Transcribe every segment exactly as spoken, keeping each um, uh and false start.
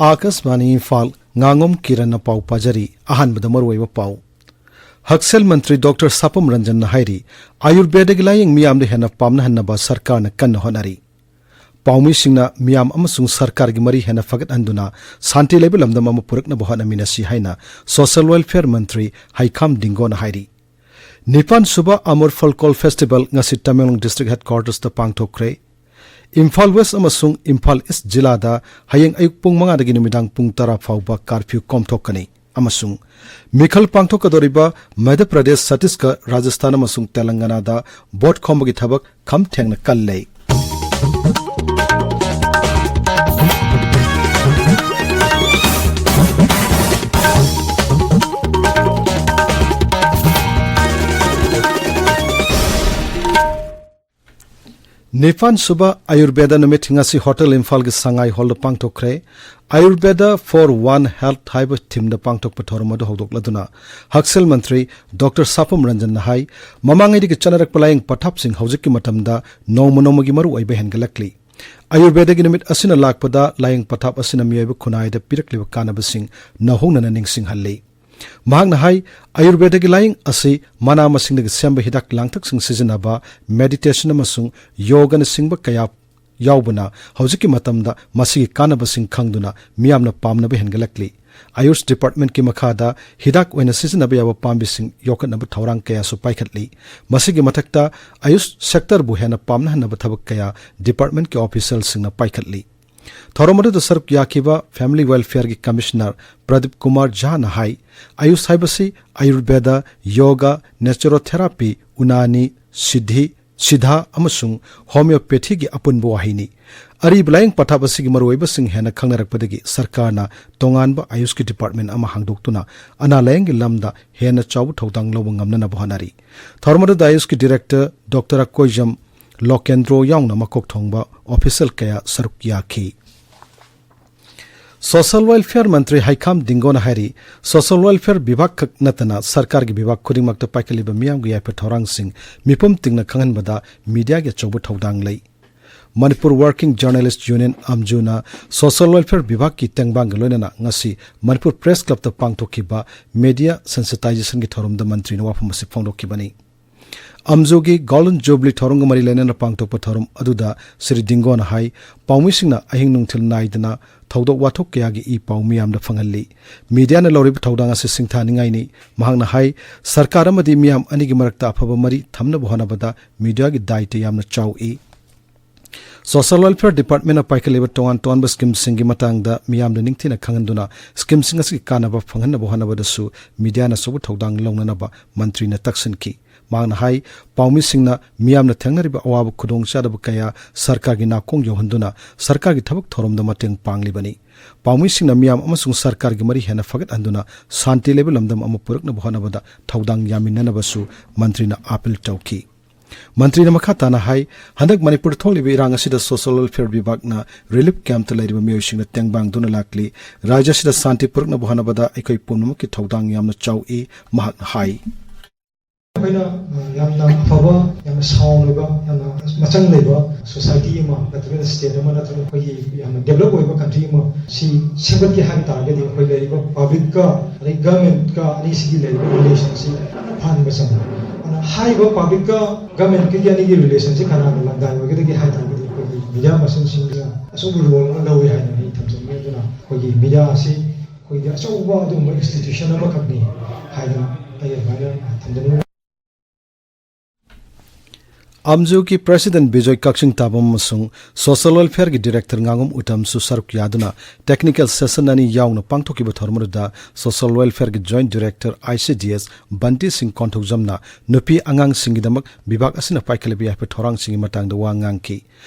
ꯑꯥꯀꯥꯁꯕꯥꯅꯤ ꯏꯝꯐꯥꯜ, ꯉꯥꯉꯣꯝ ꯀꯤꯔꯟꯅ ꯄꯥꯎ ꯄꯥꯖꯔꯤ꯫ ꯑꯍꯥꯟꯕꯗ ꯃꯔꯨꯑꯣꯏꯕ ꯄꯥꯎ꯫ ꯍꯛꯁꯦꯜ ꯃꯟꯇ꯭ꯔꯤ ꯗꯣꯛꯇꯔ ꯁꯥꯄꯝ ꯔꯟꯖꯟꯅ ꯍꯥꯏꯔꯤ, ꯑꯥꯌꯨꯔꯕꯦꯗꯒꯤ ꯂꯥꯌꯦꯡ ꯃꯤꯌꯥꯝꯗ ꯍꯦꯟꯅ ꯄꯥꯝꯅꯍꯟꯅꯕ ꯁꯔꯀꯥꯔꯅ ꯀꯟꯅ ꯍꯣꯠꯅꯔꯤ꯫ ꯄꯥꯎꯃꯤꯁꯤꯡꯅ ꯃꯤꯌꯥꯝ ꯑꯃꯁꯨꯡ ꯁꯔꯀꯥꯔꯒꯤ ꯃꯔꯤ ꯍꯦꯟꯅ ꯐꯒꯠꯍꯟꯗꯨꯅ ꯁꯥꯟꯇꯤ ꯂꯩꯕ ꯂꯝꯗꯝ ꯑꯃ ꯄꯨꯔꯛꯅꯕ ꯍꯣꯠꯅꯃꯤꯟꯅꯁꯤ ꯍꯥꯏꯅ ꯁꯣꯁꯤꯌꯦꯜ ꯋꯦꯜꯐꯤꯌꯔ ꯃꯟꯇ꯭ꯔꯤ ꯍꯩꯈꯥꯝ ꯗꯤꯡꯒꯣꯅ ꯍꯥꯏꯔꯤ꯫ ꯅꯤꯄꯥꯟ ꯁꯨꯕ ꯑꯃꯔ ꯐꯜ ꯀꯣꯜ ꯐꯦꯁꯇꯤꯚꯦꯜ ꯉꯁꯤ ꯇꯃꯦꯡꯂꯣꯡ ꯗꯤꯁꯇ꯭ꯔꯤꯛ ꯍꯦꯗꯀ꯭ꯋꯥꯇꯔꯁꯇ ꯄꯥꯡꯊꯣꯛꯈ꯭ꯔꯦ꯫ ꯏꯝꯐꯥꯜ ꯋꯦꯁ ꯑꯃꯁꯨꯡ ꯏꯝꯐꯥꯜ ꯏꯁ ꯖꯤꯂꯥꯗ ꯍꯌꯦꯡ ꯑꯌꯨꯛ ꯄꯨꯡ ꯃꯉꯥꯗꯒꯤ ꯅꯨꯃꯤꯗꯥꯡ ꯄꯨꯡ ꯇꯔꯥ ꯐꯥꯎꯕ ꯀꯥꯔꯐ꯭ꯌꯨ ꯀꯣꯝꯊꯣꯛꯀꯅꯤ ꯑꯃꯁꯨꯡ ꯃꯤꯈꯜ ꯄꯥꯡꯊꯣꯛꯀꯗꯧꯔꯤꯕ ꯃꯙ꯭ꯌ ꯄ꯭ꯔꯗꯦꯁ, ꯆꯇꯤꯁꯒꯔ, ꯔꯥꯖꯁꯊꯥꯟ ꯑꯃꯁꯨꯡ ꯇꯦꯂꯪꯒꯅꯥꯗ ꯚꯣꯠ ꯈꯣꯝꯕꯒꯤ ꯊꯕꯛ ꯈꯝ ꯊꯦꯡꯅ ꯀꯜꯂꯦ꯫ ꯅꯤꯄꯥꯟ ꯁꯨꯕ ꯑꯌꯨꯔꯕꯦꯗ ꯅꯨꯃꯤꯠ ꯉꯁꯤ ꯍꯣꯇꯦꯜ ꯏꯝꯐꯥꯜꯒꯤ ꯁꯉꯥꯏ ꯍꯣꯜꯗ ꯄꯥꯡꯊꯣꯛꯈ꯭ꯔꯦ꯫ ꯑꯌꯨꯔꯕꯦꯗ for one health ꯍꯥꯏꯕ ꯊꯤꯝꯗ ꯄꯥꯡꯊꯣꯛꯄ ꯊꯧꯔꯝ ꯑꯗꯨ ꯍꯧꯗꯣꯛꯂꯗꯨꯅ ꯍꯛꯁꯦꯜ ꯃꯟꯇ꯭ꯔꯤ ꯗꯣꯛꯇꯔ ꯁꯥꯄꯝ ꯔꯟꯖꯟꯅ ꯍꯥꯏ, ꯃꯃꯥꯡꯉꯩꯗꯒꯤ ꯆꯠꯅꯔꯛꯄ ꯂꯥꯌꯦꯡ ꯄꯊꯥꯞꯁꯤꯡ ꯍꯧꯖꯤꯛꯀꯤ ꯃꯇꯝꯗ ꯅꯣꯡꯃ ꯅꯣꯡꯃꯒꯤ ꯃꯔꯨ ꯑꯣꯏꯕ ꯍꯦꯟꯒꯠꯂꯛꯂꯤ꯫ ꯑꯌꯨꯔꯕꯦꯗꯒꯤ ꯅꯨꯃꯤꯠ ꯑꯁꯤꯅ ꯂꯥꯛꯄꯗ ꯂꯥꯌꯦꯡ ꯄꯊꯥꯞ ꯑꯁꯤꯅ ꯃꯤꯑꯣꯏꯕ ꯈꯨꯟꯅꯥꯏꯗ ꯄꯤꯔꯛꯂꯤꯕ ꯀꯥꯟꯅꯕꯁꯤꯡ ꯅꯧꯍꯧꯅꯅ ꯅꯤꯡꯁꯤꯡꯍꯜꯂꯤ꯫ ꯃꯍꯥꯛꯅ ꯍꯥꯏ, ꯑꯌꯨꯔꯕꯦꯗꯒꯤ ꯂꯥꯌꯦꯡ ꯑꯁꯤ ꯃꯅꯥ ꯃꯁꯤꯡꯗꯒꯤ ꯁꯦꯝꯕ ꯍꯤꯗꯥꯛ ꯂꯥꯡꯊꯛꯁꯤꯡ ꯁꯤꯖꯤꯟꯅꯕ, ꯃꯦꯗꯤꯇꯦꯁꯟ ꯑꯃꯁꯨꯡ ꯌꯣꯒꯅꯆꯤꯡꯕ ꯀꯌꯥ ꯌꯥꯎꯕꯅ ꯍꯧꯖꯤꯛꯀꯤ ꯃꯇꯝꯗ ꯃꯁꯤꯒꯤ ꯀꯥꯟꯅꯕꯁꯤꯡ ꯈꯪꯗꯨꯅ ꯃꯤꯌꯥꯝꯅ ꯄꯥꯝꯅꯕ ꯍꯦꯟꯒꯠꯂꯛꯂꯤ꯫ ꯑꯌꯨꯁ ꯗꯤꯄꯥꯔꯠꯃꯦꯟꯠꯀꯤ ꯃꯈꯥꯗ ꯍꯤꯗꯥꯛ ꯑꯣꯏꯅ ꯁꯤꯖꯤꯟꯅꯕ ꯌꯥꯕ ꯄꯥꯝꯕꯤꯁꯤꯡ ꯌꯣꯛꯈꯠꯅꯕ ꯊꯧꯔꯥꯡ ꯀꯌꯥꯁꯨ ꯄꯥꯏꯈꯠꯂꯤ꯫ ꯃꯁꯤꯒꯤ ꯃꯊꯛꯇ ꯑꯌꯨꯁ ꯁꯦꯛꯇꯔꯕꯨ ꯍꯦꯟꯅ ꯄꯥꯝꯅꯍꯟꯅꯕ ꯊꯕꯛ ꯀꯌꯥ ꯗꯤꯄꯥꯔꯠꯃꯦꯟꯠꯀꯤ ꯑꯣꯐꯤꯁꯤꯌꯦꯜꯁꯤꯡꯅ ꯄꯥꯏꯈꯠꯂꯤ꯫ ꯊꯧꯔꯝ ꯑꯗꯨꯗ ꯁꯔꯨꯛ ꯌꯥꯈꯤꯕ ꯐꯦꯃꯤꯂꯤ ꯋꯦꯜꯐꯤꯌꯔꯒꯤ ꯀꯃꯤꯁꯅꯔ ꯄ꯭ꯔꯗꯤꯞ ꯀꯨꯃꯥꯔ ꯖꯥꯅ ꯍꯥꯏ, ꯑꯌꯨꯁ ꯍꯥꯏꯕꯁꯤ ꯑꯌꯨꯔꯕꯦꯗ, ꯌꯣꯒ, ꯅꯦꯆꯨꯔꯣꯊꯦꯔꯥꯄꯤ, ꯎꯅꯥꯅꯤ, ꯁꯤꯗ꯭ꯙꯤ, ꯁꯤꯗꯥ ꯑꯃꯁꯨꯡ ꯍꯣꯃꯤꯑꯣꯄꯦꯊꯤꯒꯤ ꯑꯄꯨꯟꯕ ꯋꯥꯍꯩꯅꯤ꯫ ꯑꯔꯤꯕ ꯂꯥꯌꯦꯡ ꯄꯊꯥꯞ ꯑꯁꯤꯒꯤ ꯃꯔꯨꯑꯣꯏꯕꯁꯤꯡ ꯍꯦꯟꯅ ꯈꯪꯅꯔꯛꯄꯗꯒꯤ ꯁꯔꯀꯥꯔꯅ ꯇꯣꯉꯥꯟꯕ ꯑꯌꯨꯁꯀꯤ ꯗꯤꯄꯥꯔꯠꯃꯦꯟꯠ ꯑꯃ ꯍꯥꯡꯗꯣꯛꯇꯨꯅ ꯑꯅꯥ ꯂꯥꯌꯦꯡꯒꯤ ꯂꯝꯗ ꯍꯦꯟꯅ ꯆꯥꯎꯕ ꯊꯧꯗꯥꯡ ꯂꯧꯕ ꯉꯝꯅꯅꯕ ꯍꯣꯠꯅꯔꯤ꯫ ꯊꯧꯔꯝ ꯑꯗꯨꯗ ꯑꯌꯨꯁꯀꯤ ꯗꯤꯔꯦꯛꯇꯔ ꯗꯣꯛꯇꯔ ꯑꯀꯣꯏꯖꯝ ꯂꯣꯀꯦꯟꯗ꯭ꯔꯣ ꯌꯥꯎꯅ ꯃꯀꯣꯛ ꯊꯣꯡꯕ ꯑꯣꯐꯤꯁꯤꯌꯦꯜ ꯀꯌꯥ ꯁꯔꯨꯛ ꯌꯥꯈꯤ꯫ ꯁꯣꯁꯤꯌꯦꯜ ꯋꯦꯜꯐꯤꯌꯔ ꯃꯟꯇ꯭ꯔꯤ ꯍꯩꯈꯥꯝ ꯗꯤꯡꯒꯣꯅ ꯍꯥꯏꯔꯤ, ꯁꯣꯁꯤꯌꯦꯜ ꯋꯦꯜꯐꯤꯌꯔ ꯕꯤꯚꯥꯒ ꯈꯛ ꯅꯠꯇꯅ ꯁꯔꯀꯥꯔꯒꯤ ꯕꯤꯚꯥꯒ ꯈꯨꯗꯤꯡꯃꯛꯇ ꯄꯥꯏꯈꯠꯂꯤꯕ ꯃꯤꯌꯥꯝꯒꯤ ꯌꯥꯏꯐ ꯊꯧꯔꯥꯡꯁꯤꯡ ꯃꯤꯄꯨꯝ ꯇꯤꯡꯅ ꯈꯪꯍꯟꯕꯗ ꯃꯤꯗꯤꯌꯥꯒꯤ ꯑꯆꯧꯕ ꯊꯧꯗꯥꯡ ꯂꯩ꯫ ꯃꯅꯤꯄꯨꯔ ꯋꯥꯔꯀꯤꯡ ꯖꯔꯅꯦꯂꯤꯁ ꯌꯨꯅꯤꯌꯟ ꯑꯝꯖꯨꯅ ꯁꯣꯁꯤꯌꯦꯜ ꯋꯦꯜꯐꯤꯌꯔ ꯕꯤꯚꯥꯒꯀꯤ ꯇꯦꯡꯕꯥꯡꯒ ꯂꯣꯏꯅꯅ ꯉꯁꯤ ꯃꯅꯤꯄꯨꯔ ꯄ꯭ꯔꯦꯁ ꯀ꯭ꯂꯕꯇ ꯄꯥꯡꯊꯣꯛꯈꯤꯕ ꯃꯦꯗꯤꯌꯥ ꯁꯦꯟꯁꯤꯇꯥꯏꯖꯦꯁꯟꯒꯤ ꯊꯧꯔꯝꯗ ꯃꯟꯇ꯭ꯔꯤꯅ ꯋꯥꯐꯝ ꯑꯁꯤ ꯐꯣꯡꯗꯣꯛꯈꯤꯕꯅꯤ꯫ ꯑꯝꯖꯨꯒꯤ ꯒꯣꯜꯗꯟ ꯖꯨꯕꯤꯂꯤ ꯊꯧꯔꯝꯒ ꯃꯔꯤ ꯂꯩꯅꯅ ꯄꯥꯡꯊꯣꯛꯄ ꯊꯧꯔꯝ ꯑꯗꯨꯗ ꯁ꯭ꯔꯤ ꯗꯤꯡꯒꯣꯅ ꯍꯥꯏ, ꯄꯥꯎꯃꯤꯁꯤꯡꯅ ꯑꯍꯤꯡ ꯅꯨꯡꯊꯤꯜ ꯅꯥꯏꯗꯅ ꯊꯧꯗꯣꯛ ꯋꯥꯊꯣꯛ ꯀꯌꯥꯒꯤ ꯏ ꯄꯥꯎ ꯃꯤꯌꯥꯝꯗ ꯐꯪꯍꯜꯂꯤ꯫ ꯃꯤꯗꯤꯌꯥꯅ ꯂꯧꯔꯤꯕ ꯊꯧꯗꯥꯡ ꯑꯁꯤ ꯁꯤꯡꯊꯥꯅꯤꯡꯉꯥꯏꯅꯤ꯫ ꯃꯍꯥꯛꯅ ꯍꯥꯏ, ꯁꯔꯀꯥꯔ ꯑꯃꯗꯤ ꯃꯤꯌꯥꯝ ꯑꯅꯤꯒꯤ ꯃꯔꯛꯇ ꯑꯐꯕ ꯃꯔꯤ ꯊꯝꯅꯕ ꯍꯣꯠꯅꯕꯗ ꯃꯤꯗꯤꯌꯥꯒꯤ ꯗꯥꯏꯇ ꯌꯥꯝꯅ ꯆꯥꯎꯏ꯫ ꯁꯣꯁꯤꯌꯦꯜ ꯋꯦꯜꯐꯤꯌꯔ ꯗꯤꯄꯥꯔꯠꯃꯦꯟꯅ ꯄꯥꯏꯈꯠꯂꯤꯕ ꯇꯣꯉꯥꯟ ꯇꯣꯉꯥꯟꯕ ꯁ꯭ꯀꯤꯝꯁꯤꯡꯒꯤ ꯃꯇꯥꯡꯗ ꯃꯤꯌꯥꯝꯗ ꯅꯤꯡꯊꯤꯅ ꯈꯪꯍꯟꯗꯨꯅ ꯁ꯭ꯀꯤꯝꯁꯤꯡ ꯑꯁꯤꯒꯤ ꯀꯥꯟꯅꯕ ꯐꯪꯍꯟꯅꯕ ꯍꯣꯠꯅꯕꯗꯁꯨ ꯃꯤꯗꯤꯌꯥꯅ ꯑꯆꯧꯕ ꯊꯧꯗꯥꯡ ꯂꯧꯅꯅꯕ ꯃꯟꯇ꯭ꯔꯤꯅ ꯇꯛꯁꯤꯟꯈꯤ꯫ ꯃꯍꯥꯛꯅ ꯍꯥꯏ, ꯄꯥꯎꯃꯤꯁꯤꯡꯅ ꯃꯤꯌꯥꯝꯅ ꯊꯦꯡꯅꯔꯤꯕ ꯑꯋꯥꯕ ꯈꯨꯗꯣꯡꯆꯥꯗꯕ ꯀꯌꯥ ꯁꯔꯀꯥꯔꯒꯤ ꯅꯥꯀꯣꯡ ꯌꯧꯍꯟꯗꯨꯅ ꯁꯔꯀꯥꯔꯒꯤ ꯊꯕꯛ ꯊꯧꯔꯝꯗ ꯃꯇꯦꯡ ꯄꯥꯡꯂꯤꯕꯅꯤ꯫ ꯄꯥꯎꯃꯤꯁꯤꯡꯅ ꯃꯤꯌꯥꯝ ꯑꯃꯁꯨꯡ ꯁꯔꯀꯥꯔꯒꯤ ꯃꯔꯤ ꯍꯦꯟꯅ ꯐꯒꯠꯍꯟꯗꯨꯅ ꯁꯥꯟꯇꯤ ꯂꯩꯕ ꯂꯝꯗꯝ ꯑꯃ ꯄꯨꯔꯛꯅꯕ ꯍꯣꯠꯅꯕꯗ ꯊꯧꯗꯥꯡ ꯌꯥꯃꯤꯟꯅꯅꯕꯁꯨ ꯃꯟꯇ꯭ꯔꯤꯅ ꯑꯥꯄꯤꯜ ꯇꯧꯈꯤ꯫ ꯃꯟꯇ꯭ꯔꯤꯅ ꯃꯈꯥ ꯇꯥꯅ ꯍꯥꯏ, ꯍꯟꯗꯛ ꯃꯅꯤꯄꯨꯔꯗ ꯊꯣꯛꯂꯤꯕ ꯏꯔꯥꯡ ꯑꯁꯤꯗ ꯁꯣꯁꯤꯌꯦꯜ ꯋꯦꯜꯐꯤꯌꯔ ꯕꯤꯚꯥꯒꯅ ꯔꯤꯂꯤꯐ ꯀꯦꯝꯞꯇ ꯂꯩꯔꯤꯕ ꯃꯤꯑꯣꯏꯁꯤꯡꯅ ꯇꯦꯡꯕꯥꯡꯗꯨꯅ ꯂꯥꯛꯂꯤ꯫ ꯔꯥꯖ꯭ꯌ ꯑꯁꯤꯗ ꯁꯥꯟꯇꯤ ꯄꯨꯔꯛꯅꯕ ꯍꯣꯠꯅꯕꯗ ꯑꯩꯈꯣꯏ ꯄꯨꯝꯅꯃꯛꯀꯤ ꯊꯧꯗꯥꯡ ꯌꯥꯝꯅ ꯆꯥꯎꯏ, ꯃꯍꯥꯛꯅ ꯍꯥꯏ꯫ ꯑꯩꯈꯣꯏꯅ, ꯑ, ꯌꯥꯝꯅ ꯑꯐꯕ, ꯌꯥꯝꯅ ꯁꯥꯎꯟ ꯑꯣꯏꯕ, ꯌꯥꯝꯅ ꯃꯆꯪ ꯂꯩꯕ ꯁꯣꯁꯥꯏꯇꯤ ꯑꯃ ꯅꯠꯇ꯭ꯔꯒꯅ ꯁ꯭ꯇꯦꯠ ꯑꯃ ꯅꯠꯇ꯭ꯔꯒ ꯑꯩꯈꯣꯏꯒꯤ ꯌꯥꯝꯅ ꯗꯦꯕꯂꯞ ꯑꯣꯏꯕ ꯀꯟꯇ꯭ꯔꯤ ꯑꯃ ꯁꯤ ꯁꯦꯝꯒꯠꯀꯦ ꯍꯥꯏꯕ ꯇꯥꯔꯒꯗꯤ ꯑꯩꯈꯣꯏ ꯂꯩꯔꯤꯕ ꯄꯕ꯭ꯂꯤꯛꯀ ꯑꯗꯩ ꯒꯃꯦꯟꯠꯀ ꯑꯅꯤꯁꯤꯒꯤ ꯂꯩꯔꯤꯕ ꯔꯤꯂꯦꯁꯟꯁꯤ ꯐꯖꯅ ꯐꯍꯟꯕ ꯆꯪꯉꯤ꯫ ꯑꯗꯨꯅ ꯍꯥꯏꯔꯤꯕ ꯄꯕ꯭ꯂꯤꯛꯀ ꯒꯃꯦꯟꯠꯀꯤ ꯑꯅꯤꯒꯤ ꯔꯤꯂꯦꯁꯟꯁꯤ ꯀꯅꯥꯅ ꯂꯪꯗꯥꯏ ꯑꯣꯏꯒꯗꯒꯦ ꯍꯥꯏ ꯇꯥꯔꯒꯗꯤ ꯑꯩꯈꯣꯏꯒꯤ ꯃꯤꯗꯤꯌꯥ ꯄꯔꯁꯟꯁꯤꯡꯁꯤꯅ ꯑꯆꯧꯕ ꯔꯣꯜ ꯑꯃ ꯂꯧꯏ ꯍꯥꯏꯅ ꯑꯩ ꯊꯝꯖꯅꯤꯡꯉꯤ꯫ ꯑꯗꯨꯅ ꯑꯩꯈꯣꯏꯒꯤ ꯃꯤꯗꯤꯌꯥ ꯑꯁꯤ ꯑꯩꯈꯣꯏꯒꯤ ꯑꯆꯧꯕ ꯑꯗꯨꯒꯨꯝꯕ ꯏꯟꯁꯇꯤꯇ꯭ꯌꯨꯁꯟ ꯑꯃꯈꯛꯅꯤ ꯍꯥꯏꯗꯅ ꯑꯩ ꯑꯗꯨꯃꯥꯏꯅ ꯊꯝꯖꯅꯤꯡꯉꯤ꯫ ꯑꯝꯖꯨꯒꯤ ꯄ꯭ꯔꯦꯁꯤꯗꯦꯟꯠ ꯕꯤꯖꯣꯏ ꯀꯛꯆꯤꯡ ꯇꯥꯕꯝ ꯑꯃꯁꯨꯡ ꯁꯣꯁꯤꯌꯦꯜ ꯋꯦꯜꯐꯤꯌꯔꯒꯤ ꯗꯤꯔꯦꯛꯇꯔ ꯉꯥꯉꯣꯝ ꯎꯇꯝꯁꯨ ꯁꯔꯨꯛ ꯌꯥꯗꯨꯅ ꯇꯦꯛꯅꯤꯀꯦꯜ ꯁꯦꯁꯟ ꯑꯅꯤ ꯌꯥꯎꯅ ꯄꯥꯡꯊꯣꯛꯈꯤꯕ ꯊꯧꯔꯝ ꯑꯗꯨꯗ ꯁꯣꯁꯤꯌꯦꯜ ꯋꯦꯜꯐꯤꯌꯔꯒꯤ joint director, I C D ꯑꯦꯁ, ꯕꯟꯇꯤ ꯁꯤꯡ ꯀꯣꯟꯊꯧꯖꯝꯅ ꯅꯨꯄꯤ ꯑꯉꯥꯡꯁꯤꯡꯒꯤꯗꯃꯛ ꯕꯤꯚꯥꯒ ꯑꯁꯤꯅ ꯄꯥꯏꯈꯠꯂꯤꯕ ꯌꯥꯏꯐ ꯊꯧꯔꯥꯡꯁꯤꯡꯒꯤ ꯃꯇꯥꯡꯗ ꯋꯥ ꯉꯥꯡꯈꯤ꯫